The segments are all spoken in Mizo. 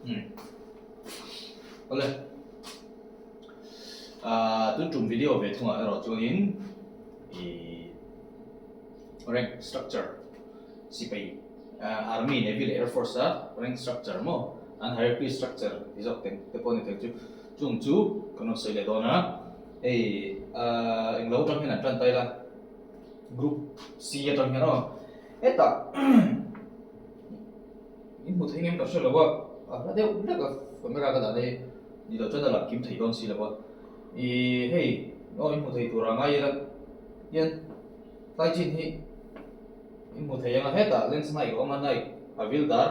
Umm awle ah tun tum video ve thungah erawh chuanin ih rank structure sipai army navy leh air force a rank structure maw an hierarchy structure ti zawk te te pawh a ni thei chu chung chu kan rawn sawi leh dawn a hei ah englo atang hian an tan ta ila group C atang hian aw hetah. In hmu thei ngem ka hre lo a, a hla deuh hlek a camera ka dah na hi ni loh chuan a lang kim thei dawn si lo a, ih hei aw in hmu thei tur a ngai ila hian tlai chin hi in hmu thei ang a hetah lens naik a awm a naik havildar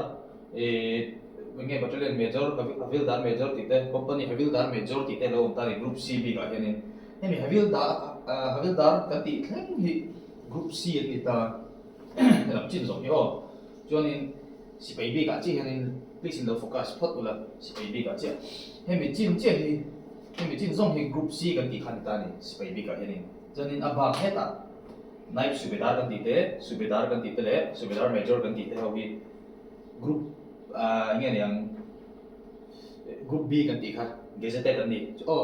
ih eng nge battalion major havildar major tih te company havildar major tih te a lo awm ta a ni group C bik ah hianin hemi havildar havildar kan tih thleng hi group C an ni ta helam chin zawng hi aw. Chuanin sipai bikah chiah hianin please in lo focus phawt ula sipai bikah chiah. Hemi chin chiah hi hemi chin zawng hi group C kan tih kha ni ta a ni sipai bikah hianin. Chuanin a bak hetah Naib Subedar kan tih te, Subedar kan tih te leh Subedar Major kan tih te ho hi group ah eng nge ni ang group B kan tih kha gazetted an ni. Aw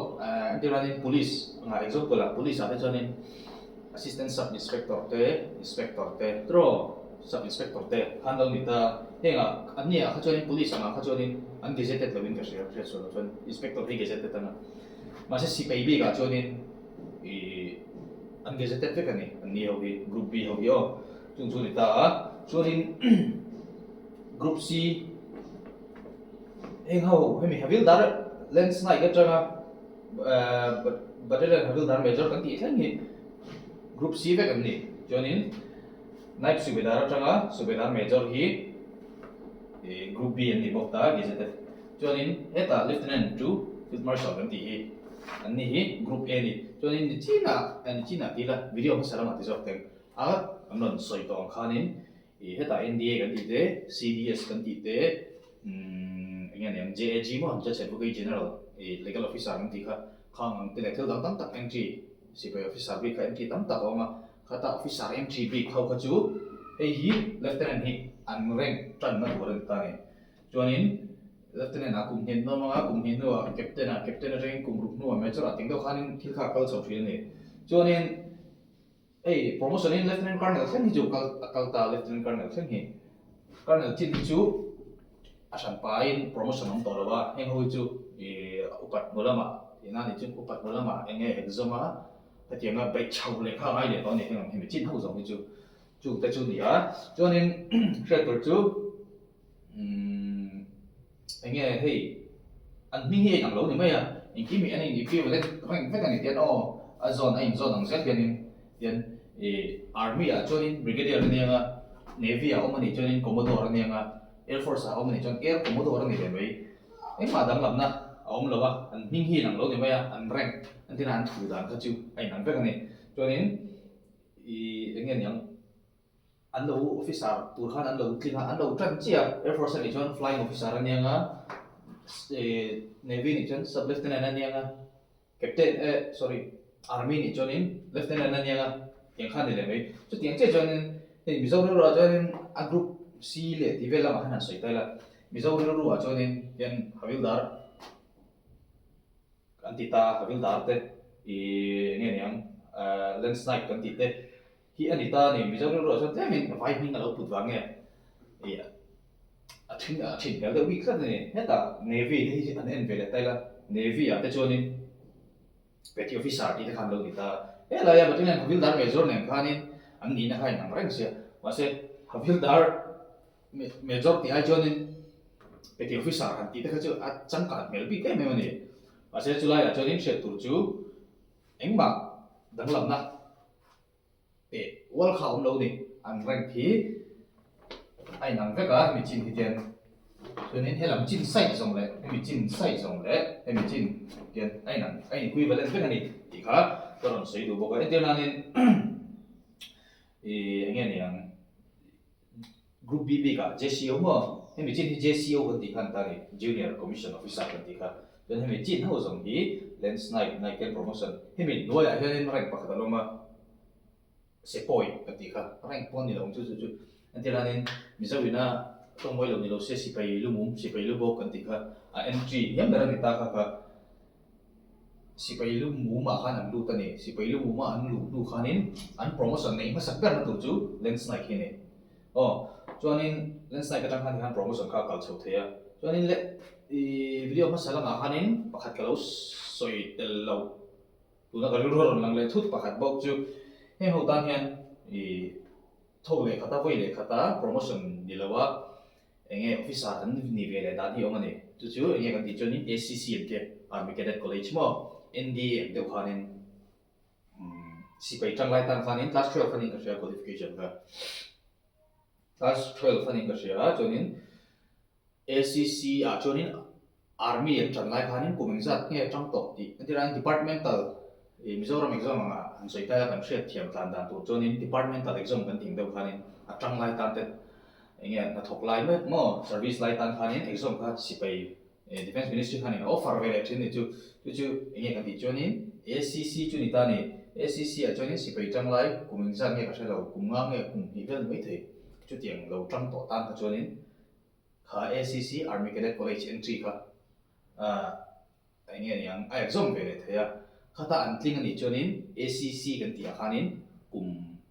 entir hianin police anga example ah police ah te chuanin Assistant Sub Inspector te, Inspector te, tiraw Sub Inspector te khan lo ni ta. Hengah an ni ah kha chuanin Police angah kha chuanin an gazetted loin ka hria, hriat sual loh chuan Inspector hi gazetted a na. Mahse sipai bikah chuanin ih an gazetted vek a ni, an ni ho hi, Group B ho hi aw. Chung chu a ni ta a, chuanin Group C heng ho hemi Havildar Lance Naik atanga Battalion Havildar Major kan tih thleng hi Group C vek an ni. Chuanin Naib Subedar atanga Subedar Major hi Group B an ni bawk ta gazetted. Chuanin hetah Lieutenant to Field Marshal kan tih hi an ni hi Group A a ni. Chuanin nichinah nichinah ti ila video hmasa lamah ti zawk teng a kan rawn sawi tawh ang khanin hetah NDA kan tih te, CDS kan tih te, Umm eng nge ni ang JAG maw Judge Advocate General ih Legal Officer an tih kha khang ang te leh thil dang tam tak entry sipai officer bik kha entry tam tak a awm a, khata officer entry bik ho kha chu hei hi Lieutenant hi an rank tanna tur a ni ta a ni. Chuanin Lieutenant ah kum hnih an awm anga kum hnih hnuah Captain ah Captain atangin kum ruk hnuah Major ah ting deuh khanin thil kha a kal chho thin a ni. Chuanin. Hei promotion in Lieutenant Colonel thleng hi chu kal a kal ta Lieutenant Colonel thleng hi Colonel chin hi chu a hran pain promotion awm tawh lo a heng ho hi chu ih upat hnu lamah tihna a nih chuan upat hnu lamah eng nge exam a hetianga beih chho leh kha a ngai leh tawh a ni heng ang hemi chin ho zawng hi chu chung te chu a ni a chuanin hriat tur chu umm. Eng nge hei an hming hi a inang lo ni mai a, engkim hi an in equivalent reng vek a ni tian aw a zawn a inzawn ang zel hianin tian ih army ah chuanin brigadier a nia nga, navy ah awm a nih chuanin commodore a nia nga, air force ah awm a nih chuan air commodore a ni ve mai. Engmah danglamna a awm lo a, an hming hi a inang lo ni mai a, an rank an tina an thu dan kha chu a inang vek a ni. Chuanin ih eng nge niang. An lo officer tur khan an lo tling a, an lo tan chiah a, Air Force a nih chuan flying officer a nia nga, Navy nih chuan sub lieutenant a nia nga, captain eh sorry army nih chuanin lieutenant a nia nga, tiang khan a ni leh mai. Chutiang chiah chuanin hei Mizo rilruah chuanin a group C leh tih vel lamah khan han sawi ta ila, Mizo rilruah chuanin hian Havildar, Kan ti ta, Havildar te ih eng nge niang Lance Naik kan tih te hi a ni ta a ni. Mizo rilruah chuan tlemin vai hming a lo put vang nge ih a thin a thin hmel deuh bik tlat a ni. Hetah Navy te hi an en ve leh ta ila, Navy ah te chuanin Petty Officer tih te khan lo ni ta. Helaia Battalion Havildar Major nen khanin an nihna kha inang reng sia. Mahse Havildar Major tih ai chuanin Petty Officer han tih te kha chu a changkan hmel bik em em a ni. Mahse chulaiah chuanin hriat tur chu engmah danglamna teh ual kha a awm lo a ni. An rank hi a inang vek a hemi chin hi tian chuanin helam chin side zawng leh hemi chin side zawng leh hemi chin tian a inang a in equivalent vek a ni tih kha ka rawn sawi duh bawk a. Entir nanin ih eng nge niang. Group B bikah JCO maw? Hemi chin hi JCO kan tih kha an ta a ni, Junior Commission Officer kan tih kha. Chuan hemi chin ho zawng hi Lance Naik, Naiken Promotion. Hemi hnuaiah hianin rank pakhat a lawm a, Sepoy kan tih kha, rank pawh a ni lo ang chu chu chu. Entir hianin Mizo ina tawng mawi lo ni lo se sipai lumum, sipai lubawk kan tih kha a entry hniam ber a ni ta kha kha sipai lumumah khan an lut a ni. Sipai lumuma an luh hnu khanin an promotion neih hmasak berna tur chu Lance Naik hi a ni. Aw, chuanin Lance Naik atang khan tikhan promotion kha a kal chho thei a. Chuanin le ih video hmasa lamah khanin pakhat ka lo sawi tel lo. Tuna ka rilru a rawn lang leh thut pakhat bawk chu heng ho tan hian ih thawk leh khata vawi leh khata promotion ni lo a eng nge officer an ni ve leh dan hi awm a ni. Chu chu eng nge kan tih chuanin ACC an tia Army Cadet College maw NDA ang deuh khanin sipai tanglai tan khanin class 12 khanin ka hria qualification kha class 12 khanin ka hria chuanin ACC ah chuanin Army an tan lai khanin kum engzat nge a tang tawh tih entir a departmental ih Mizoram exam anga han sawi taia kan hriat thiam tlan dan tur chuanin departmental exam kan tih ang deuh khanin a tang lai tan te eng nge hnathawk lai mek maw service lai tan khanin exam kha sipai ih defence ministry khanin a offer ve leh thin ni chu chu chu eng nge kan tih chuanin ACC chu ni ta a ni ACC ah chuanin sipai tang lai kum engzat nge ka hre lo kum nga nge kum hnih vel mai thei chutiang lo tang tawh tan kha chuanin Kha ACC Army Cadet College entry kha eng nge niang a exam ve leh thei a, khata an tling anih chuanin ACC kan tih ah khanin kum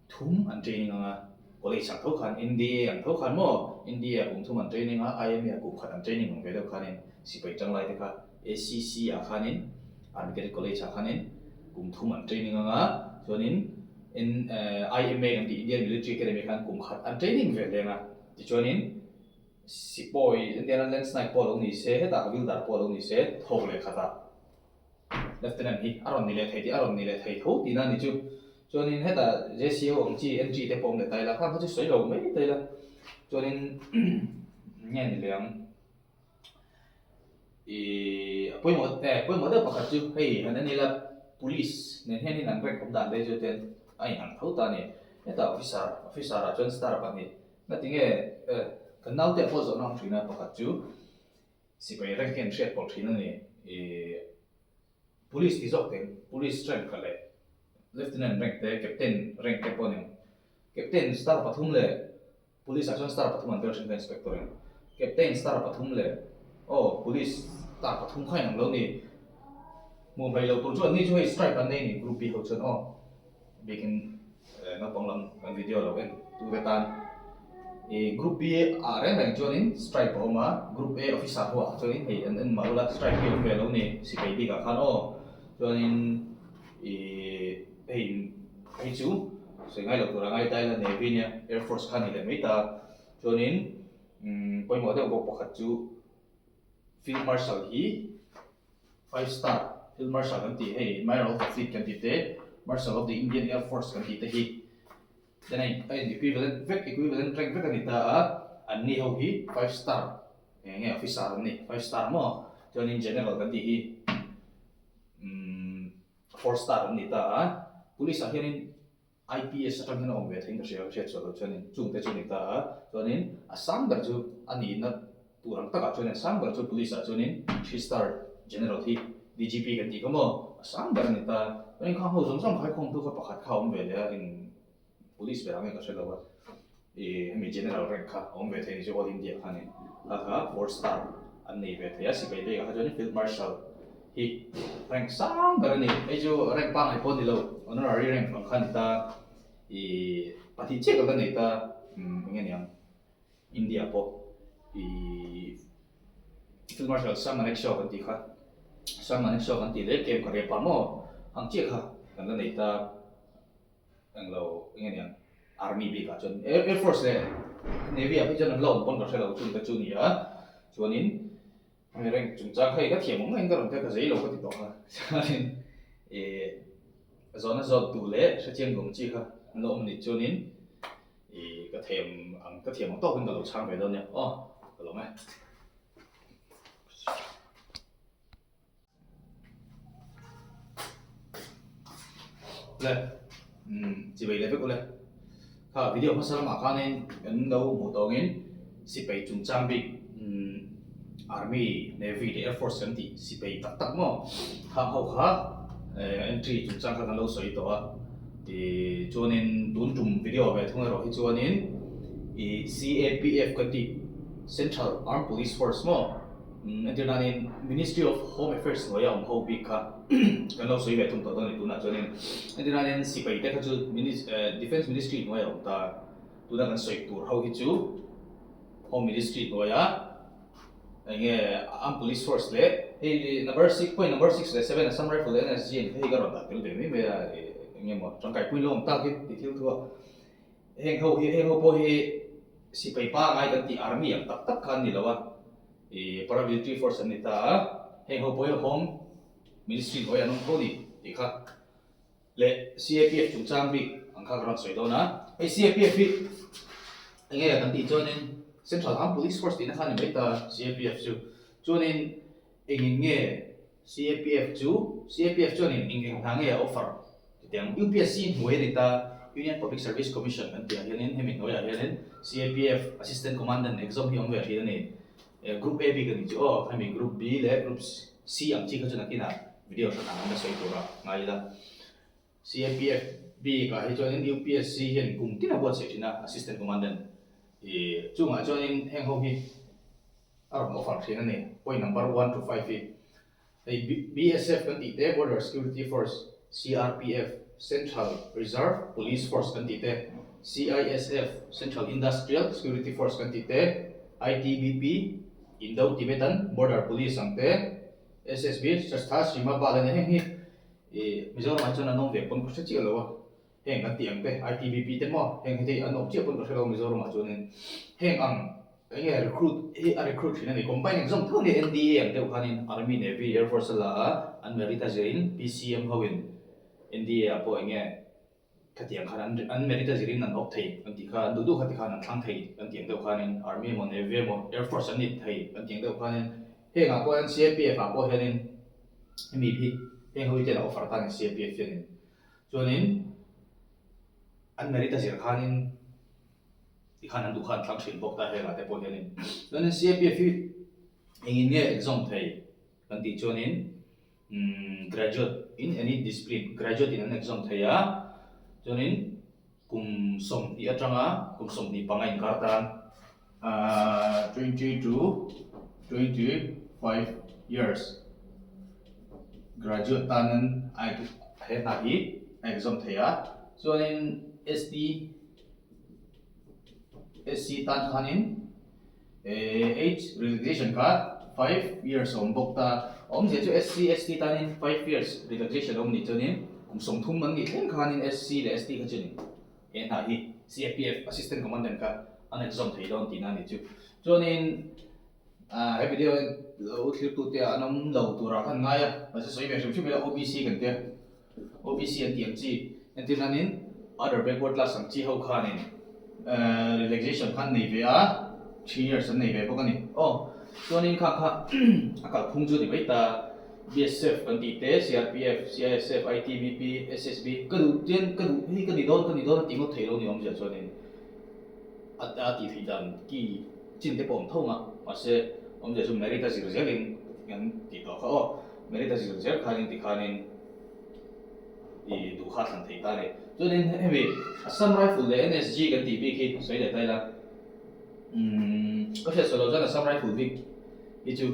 thum an training ang a, college ang tho khan NDA ang tho khan maw NDA ah kum thum an training a, IMA ah kum khat an training ang ve deuh khanin sipai tanglai te kha ACC ah khanin Army Cadet College ah khanin kum thum an training ang a, chuanin IMA kan tih Indian Military Academy khan kum khat an training ve hleng a, tichuanin Sipawi Indiana Lance Naik pawh lo ni se, hetah Havildar pawh lo ni se, thawk leh khatah Lieutenant hi a rawn ni leh thei tih a rawn ni leh thei tho tihna a ni chu. Chuanin hetah JCO ang chi entry te pawh awm leh ta ila, khang kha chu sawi lo mai ta ila. Chuanin nge ni leh ang ih a pawimawh eh pawimawh deuh pakhat chu hei han en ila Police nen hianin an rank awm dan te chu ten a inang tho ta a ni. Hetah officer officer ah chuan star pahnih Ngati nge kan naute pawh zawhna awm thin a, pakhat chu sipai rank hian hriat pawlh thin a ni. Ih Police ti zawk teng, Police rank kha leh Lieutenant rank te, Captain rank te pawh a ni. Captain star pathum leh Police ah chuan star pathum an vel thin kha Inspector in. Captain star pathum leh aw Police star pathum kha inang lo ni. Hmuh hmaih loh tur chu an ni chu hei stripe an nei a ni Group B ho chuan aw. Biakin naupang lam kan video lo en tu te tan i group B ah reng reng chuanin stripe a awm a, group A officer ho ah chuanin hei an en mah ula stripe hi a awm ve lo ni sipai bik ah khan aw chuanin i hei hei chu sawi ngai lo tur a ngai ta ila navy nia air force kha ni leh mai ta chuanin pawimawh deuh bawk pakhat chu field marshal hi. Five star Field Marshal kan tih hei Admiral of the Fleet kan tih te, Marshal of the Indian Air Force kan tih te hi ten a in a in equivalent vek equivalent rank vek a ni ta a, an ni ho hi five star eng nge officer an ni five star maw chuanin General kan tih hi umm four star an ni ta a, Police ah hianin IPS atang hian a awm ve theiin ka hria, ka hriat chhuah loh chuanin chungte chu a ni ta a, chuanin a sang ber chu a nihna tur ang takah chuanin a sang ber chu police ah chuanin three star general hi DGP kan tih kha maw a sang ber a ni ta, chuanin khang ho zawng zawng khaikhawm tu kha pakhat kha a awm ve leh a, eng police ber ang nge ka hre lo a, ih hemi general rank kha a awm ve thei a ni chu all India khanin kha kha four star an nei ve thei a, sipai bikah kha chuanin field marshal. Hi rank sang ber a ni. Hei chu rank pangngai pawh a ni lo, honorary rank ang kha a ni ta. Ih pahnih chiah ka la nei ta, umm eng nge niang India pawh ih Field Marshal Sam Manekshaw kan tih kha, Sam Manekshaw kan tih leh Kem Kariappa maw ang chiah kha kan la nei ta. Englo eng nge niang Army bikah chuan Air Force leh Navy ah phei chuan an la awm pawn ka hre lo chungte chu a ni a, chuanin. Hemi reng chungchang kha i ka thiam ang ngaiin ka rawn tia ka zei lo ka ti tawh a, chuanin ih zawhna zawt duh leh hrechiang duh ang chi kha an lo awm nih chuanin ih ka thiam ang ka thiam ang tawkin ka lo chhang ve dawn nia aw ka lawm e. Le umm chivei leh vek ule kha video hmasa lamah khanin kan lo hmuh tawngin sipai chungchang bik umm army navy leh air force kan tih sipai tak tak maw khang ho kha eh entry chungchang kha kan lo sawi tawh a ih chuanin tun tum video ve thung erawh hi chuanin ih C_A_P_F kan tih. Central Armed Police Force maw entir nanin Ministry of Home Affairs hnuaia awm ho bik kha kan lo sawi ve thung tawh dawn a ni tunah chuanin entir nanin sipai te kha chu Defence Ministry hnuaia awm ta tuna kan sawi tur ho hi chu Home Ministry hnuaia eng nge Armed Police Force leh hei number six point number six leh seven Assam Rifle leh NSG an hei ka rawn dah tel ve mai mai a eng nge maw tangkai pui lo awm tak hi ti thil thu a. Heng ho hi heng ho pawh hi sipai pangai kan tih army ang tak tak kha an ni lo a, ih paramilitary force an ni ta a, heng ho pawh hi home ministry hnuaiah an awm tho a ni tih kha leh CAPF chungchang bik ang kha ka rawn sawi dawn a, hei CAPF hi eng nge kan tih chuanin Central Armed Police Force tihna kha a ni mai ta CAPF chu, chuanin engin nge CAPF chu CAPF chuanin eng eng hna nge a offer titiang UPSC hnuai a ni ta Union Public Service Commission kan tih ah hianin hemi hnuaiah hianin CAPF Assistant Commandant exam hi awm ve thin a ni. Group A bik a nih chu aw hemi Group B leh Group C ang chi kha chu nakinah video hran ang an la sawi tur a ngai ila. CAPF bik ah hi chuanin UPSC hian kum tin a buatsaih thin a Assistant Commandant ih chungah chuanin heng ho hi a rawn offer thin a ni, point number one to five hi. Hei BSF kan tih te, Border Security Force, CRPF, Central Reserve Police Force kan tih te, CISF, Central Industrial Security Force kan tih te, ITBP, Indo-Tibetan Border Police ang te, SSB, Shastra Sima Bal a ni. Heng hi ih Mizoramah chuan an awm ve pawn ka hre chiah lo a. Heng kan tih ang te, ITBP te maw, heng hi te an awm chiah pawn ka hre lo Mizoramah chuanin heng ang eng nge recruit hi a recruit thin a ni. Combine exam tho nia NDA ang deuh khanin Army, Navy, Air Force a la a, an merit a zirin PCM hoin NDA ah pawh eng nge khatiang khan an an merit a zirin an awp thei kan tih kha, an duh duh kha ti khan an thlang thei kan tih ang deuh khanin Army emaw Navy emaw Air Force an ni thei kan tih ang deuh khanin heng ah pawh hian CAPF ah pawh hianin hemi hi heng ho hi ten a offer tan a ni CAPF hianin. Chuanin an merit a zir khanin tikhan an duh kha an thlang thin bawk ta hengah te pawh hianin. Chuanin CAPF hi engin nge exam thei kan tih chuanin umm graduate in any discipline graduate in an exam thei a, chuanin kum 20 atanga kum 25 inkar tan ahh 20 to 25 years graduate tan an he hna hi a exam thei a chuanin ST SC tan khanin eh age relaxation kha 5 years a awm bawk ta a awmzia chu SC ST tanin 5 years relaxation a awm nih chuanin kum 30 an nih thleng khanin SC leh ST kha chuanin He hna hi CAPF Assistant Commandant kha an exam thei dawn tihna a nih chu. Chuanin he video hi lo thlirtute ah an awm lo turah khan ngai a, mahse sawi ve hrim hrim ila OBC kan tia, OBC an tih ang chi entir nanin Other Backward Class ang chi ho khanin relaxation khan nei ve a, 3 years an nei ve bawk a ni. Aw, chuanin khang kha a kalphung chu a ni mai ta. BSF kan tih te, CRPF, CISF, ITBP, SSB, ka duh chian ka duh hei ka ni dawn ka ni dawn a ti ngawt thei lo ni awmzia chuanin a a tih theih dan ki chin te pawh awm tho ang a, mahse awmzia chu merit a zir zelin an tih tawh kha aw, merit a zir zel khanin tikhanin i duh kha a thlan theih ta a ni. Chuanin hemi Assam Rifle leh NSG kan tih bik hi sawi leh ta ila, umm ka hriat sawi loh chuan Assam Rifle bik hi chu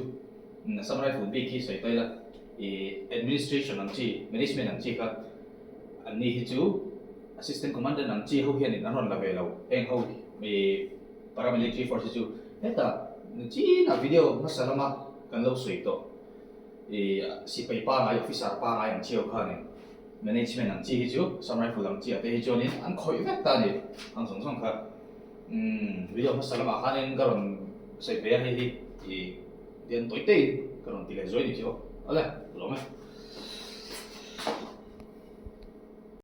Assam Rifle bik hi sawi ta ila ih administration ang chi, management ang chi kha an ni hi chu Assistant Commandant ang chi ho hianin an rawn la ve lo, heng ho ih paramilitary force hi chu hetah chinah video hmasa lama kan lo sawi tawh ih sipai pangai officer pangai ang chi ho khanin management ang chi hi chu Assam Rifle ang chi ah te hi chuanin an khawih vek ta a ni ang zawng zawng kha umm video hmasa lamah khanin ka rawn sawi ve a hei hi ih. Tian tawi teiin ka rawn ti leh zuai ni chu aw. Awle, ka lawm e.